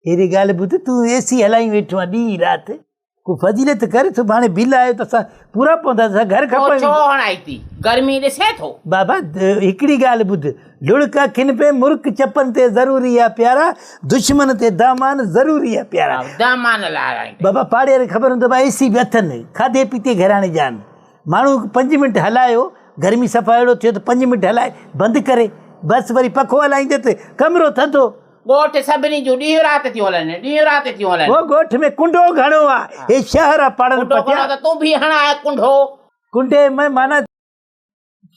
هيڏي ڳالهه ٻڌ تون اي سي هلائين ويٺو آهين ڏينهن رات ڪو فضيلت ڪر سڀاڻي بل آيو ته اسان پورا پوندا اسان گهر کپائي ڇو هڻائي ٿي گرمي ڏسين ٿو. بابا هڪڙي ڳالهه ٻڌ لڙڪ اکين پي مرڪ چپن تي ضروري آ پيارا دشمن تي دامان ضروري آ پيارا. دامان لاء هڻائي ٿي. بابا پاڙي واري خبر هوندو اي سي به اٿن کاڌي پيتي گهراڻي جان ماڻهو پنج منٽ هلايو گرمي صفا اهڙو ٿيو ته پنج منٽ هلائي بند ڪري بس وري پکو هلائيندي ته ڪمرو ٿڌو. ڳوٺ سڀني جون ڏينهن رات ٿيون هلن، ڏينهن رات ٿيون هلن. هو ڳوٺ ۾ ڪنڊو گهڻو آ، هي شهر آ پاڙن ڪنڊو پٽيا. گهڻو ته تون به هڻاء ڪنڊو. ڪنڊي ۾ معنيٰ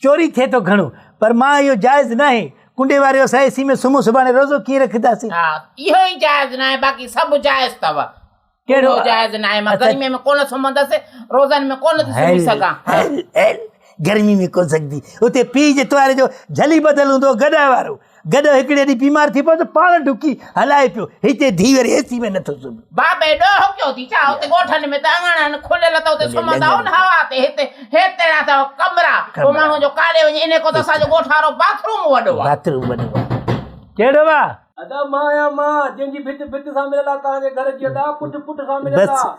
چوري ٿئي ٿو گهڻو، پر مان اهو جائز ناهي. ڪنڊي واري اسان اي سي ۾ سمهون سڀاڻي روزو ڪيئن رکنداسين. ها اهو ئي جائز ناهي باقي سڀ جائز اٿو. ڪهڙو جائز ناهي مان گرمي ۾ ڪونه سمهندس روزن ۾ ڪونه ٿي سمهي سگهان. هل هل گرمي ۾ ڪونه سگهندي اتي پيء جي تواري جو جهلي ٻڌل هوندو هو گڏهه وارو گڏهه هڪڙي ڏينهن بيمار ٿي پيو ته پاڻ ڊڪي هلائي پيو هتي ڌيء وري اي سي ۾ نٿو سمهي. بابي ڏوهه ڪيو ٿي ڇا اتي ڳوٺن ۾ ته اڱڻ آهن کليل ته اتي سمهندا هو نه هوا تي هتي هيترا اٿو ڪمرا پوء ماڻهو جو ڪاڏي وڃي انهي کان ته اسان جو ڳوٺ وارو باٿ روم وڏو آهي. باٿ روم وڏو آهي ڪهڙو آ. ادا مان آهيان مان، جنهن جي ڀت ڀت سان مليل آ، توهان جي گهر جي ادا پٺ پٺ سان مليل بس آ.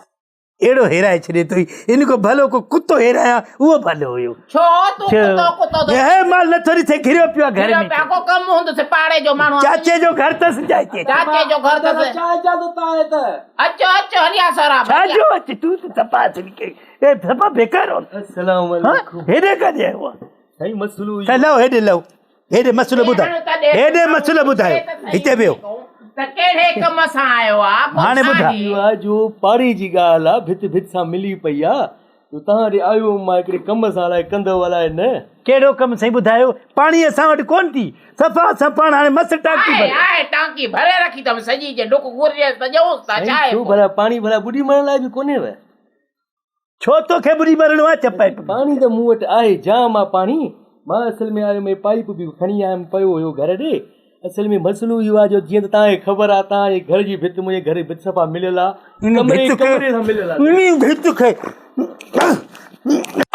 اهڙو هيرائي ڇڏي تو ان کان ڀلو ڪو ڪتو هيرايان اهو ڀلو هيو. ڇو تون ڪتو ڪتو ٿو. هي مال نٿو ڏسي گهريو پيو آ گهر گهريو ۾. پيو آ ڪو ڪم هوندس پاڙي جو ماڻهو آ. چاچي جو گهر اٿس چاچي. چاچي جو گهر اٿس. ادا ڇا اجازت آهي ته. اچو اچو هليا سهراب ڇا جو اچ تون ته صفا اصل کي اي صفا بيڪار هو. السلام عليڪم. هيڏي ڪڏهن آيو آ. سائين مسئلو ته لو هيڏي لو. هيڏي مسئلو ٻڌايو هيڏي مسئلو ٻڌايو هتي ويو ته ڪهڙي ڪم سان آيو آ هاڻي ٻڌاء اهو آ جو پاڙي جي ڳالهه آ ڀت ڀت سان ملي پئي آ جو توهان ڏي آيو هيم مان هڪڙي ڪم سان الائي ڪندؤ الائي نه. ڪهڙو ڪم سائين ٻڌايو پاڻي اسان وٽ ڪونه ٿي صفا اسان پاڻ هاڻي مس ٽانڪي آهي آهي ٽانڪي ڀري رکي اٿم سڄي جي ڊڪ گهرجيس ته ڏيونس ٿا سائين ڇا آهي ڇو پوء. ڀلا پاڻي ڀلا ٻڏي مرڻ لاء به ڪونهيو. ڇو توکي ٻڏي مرڻو آهي چپائي پڪڙي. پاڻي ته مون وٽ آهي جام آ پاڻي مان اصل ۾ آيو ۾ پائيپ به کڻي آيم پيو هيو گهر ڏي اصل ۾ مسئلو اهو آ جو جيئن ته توهان کي خبر آ توهان جي گهر جي ڀت منهنجي گهر جي ڀت صفا مليل آ ڪمري ڪمري سان مليل آ. انهي ڀت کي.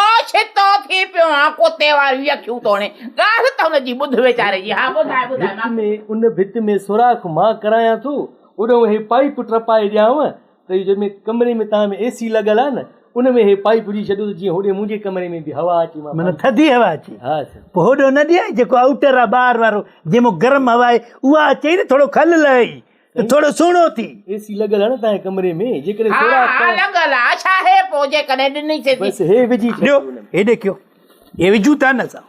او ڇتو ٿي پيو آن ڪتي واريون اکيون ٿو هڻي ڳالهه ته هن جي ٻڌ ويچاري جي ها ٻڌاء ٻڌاء ڀت ۾ ان ڀت ۾ سوراخ مان ڪرايان ٿو اوڏانهن هي پائيپ ٽپائي ڏيانو ته هي جنهن ۾ ڪمري ۾ توهان ۾ اي سي لڳل آهي نه ان ۾ هي پائيپ وجهي ڇڏيو ته جيئن هوڏي منهنجي ڪمري ۾ به هوا اچي مان معنيٰ ٿڌي هوا اچي ها سر پوء هوڏو نه ڏيائين جيڪو آئوٽر آهي ٻاهر وارو جنهن مان گرم هوا آهي اها اچي نه ٿورو کل لهي ته ٿورو سهڻو ٿي. اي سي لڳل آهي نه توهان جي ڪمري ۾ جيڪڏهن ها سوراخ ها لڳل آهي ڇا هي پوء جيڪڏهن ڏني سي بس هي وجهي ڇڏيو ڏيو هيڏي ڪيو هي وجهون ٿا نه اسان.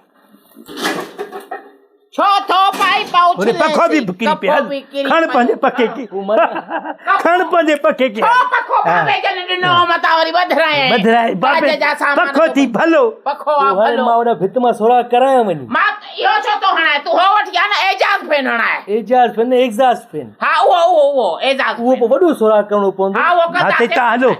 ڇو ٿو پائي پائوچ هن پکو به ڪري پيو هل کڻ پنهنجي پکي کي کڻ پنهنجي پکي کي ڇو پکو بابي جن ڏنو هو متان وري ٻڌرايائين ٻڌرائي بابي پکو ٿي ڀلو پکو آ ڀلو مان هن ڀت مان سوراخ ڪرايان وڃي مان اهو ڇو ٿو هڻائي تون هو وٺي آ نه اعجاز فين هڻائي اعجاز فين نه ايگزاسٽ فين ها اهو اهو اهو اعجاز اهو پوء وڏو سوراخ ڪرڻو پوندو ها اهو ڪندا ها هلو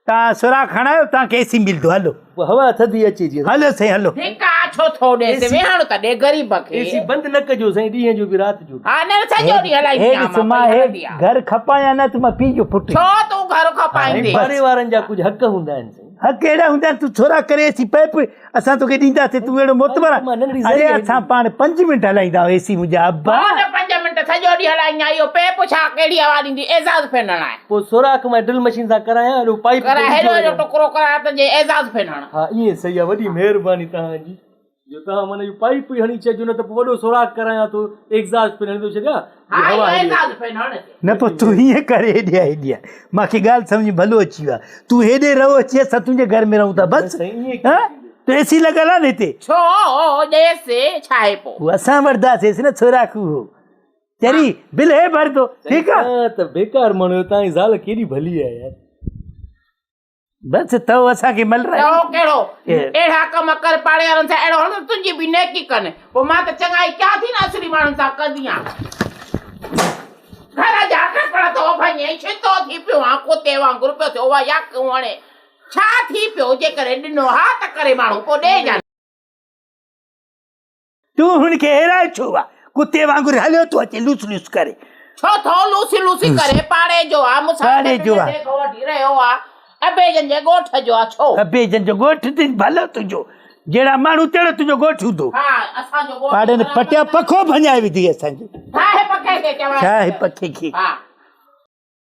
تان سوراخ هڻايو تان کي اي سي ملدو هلو. پوء هوا ٿڌي اچي جي. هلو سائين هلو. ڌڪا ڇو ٿو ڏيس ويهڻ ته ڏي غريب کي. اي سي بند نه ڪجو سائين ڏينهن جو به رات جو به. ها نه سڄو ڏينهن هلائيندي آهيان مان پئي هلندي آ. گهر کپايان نه ته مان پيء جو پٽ. ڇو تون گهر کپائيندين. پاڙي وارن جا ڪجهه حق هوندا آهن سائين. حق اهڙا هوندا آهن تون ڇورا ڪري اي سي پئپ اسان توکي ڏينداسين تون اهڙو معتبر آهين اڙي اسان پاڻ پنج منٽ هلائيندا آهيون اي سي منهنجا ابا. پاڻ پنج منٽ سڄو ڏينهن هلائيندا اهو پئپ ڇا ڪهڙي هوا ڏيندي اعزاز فين هڻائي. پوء سوراخ مان ڊرل مشين سان ڪرايان اهڙو پائيپ ڪرائي هيڏو هيڏو ٽڪرو ڪرايان ته جي اعزاز فين هڻ. ها ائين صحيح آهي وڏي مهرباني توهان جي. جو توهان معنيٰ اهو پائيپ ئي هڻي ڇڏجو نه ته پوء وڏو سوراخ ڪرايان ٿو ايگزاسٽ فين هڻي ٿو ڇڏيان جي هوا هلي اچي. نه پوء تون هيئن ڪر هيڏي آ هيڏي آ مان کي ڳالهه سمجهه ڀلو اچي ويو آ تون هيڏي رهو اچي اسان تنهنجي گهر ۾ رهون ٿا بس ها تو اي سي لڳل آ نه هتي. ڇو ڏيس ڇاهي پوء. هو اسان وٺنداسيس نه سوراخ اهو چري بل هي ڀرندو ٺيڪ آ. توهان ته بيڪار ماڻهو آهيو توهان جي زال ڪيڏي ڀلي آهي يار. بس تو اسان کي ملرائي. تو ڪهڙو اهڙا ڪم ڪر پاڙي وارن سان اهڙو هل ته تنهنجي به نيڪي ڪن. پوء مان ته چڱائي ڪيان ٿي نه اصلي ماڻهن سان ڪندي آن. گهر جا ڪپڙا ٿو ڀڃي ڇتو ٿي پيو آن ڪتي وانگر پيو ٿيو اها ياڪون هڻي. ڇا ٿي پيو جيڪڏهن ڏنو ها ته ڪري ماڻهو پوء ڏي جا. تون هن کي هيرائي ڇو آ؟ ڪتي وانگر هليو ٿو اچي لوس لوس ڪري. ڇو ٿو لوسي لوسي ڪري؟ پاڙي جو آ، مون سان پاڙي جو آ. ننڍي کان وٺي رهيو آ. ابي جن جي ڳوٺ جو آ ڇو؟ ابي جن جو ڳوٺ ته ڀلو تنهنجو. جهڙا ماڻهو تهڙو تنهنجو ڳوٺ هوندو. ها اسان جو ڳوٺ. پاڙن پٽيا پکو ڀڃائي وڌي اسان جو. ٺاهه پکي کي چوان. ٺاهه پکي کي. ها.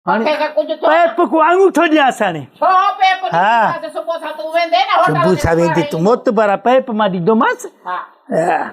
هاڻي پکي کي ڪجهه ٿيو پيپ ڪو آڱوٺو ڏيانس هاڻي. ڇو پيپ ها. صبح سان تون ويندين نه هوٽل صبح سان ويندي تون موتبرا پيپ مان ڏيندومانس. ها. ها.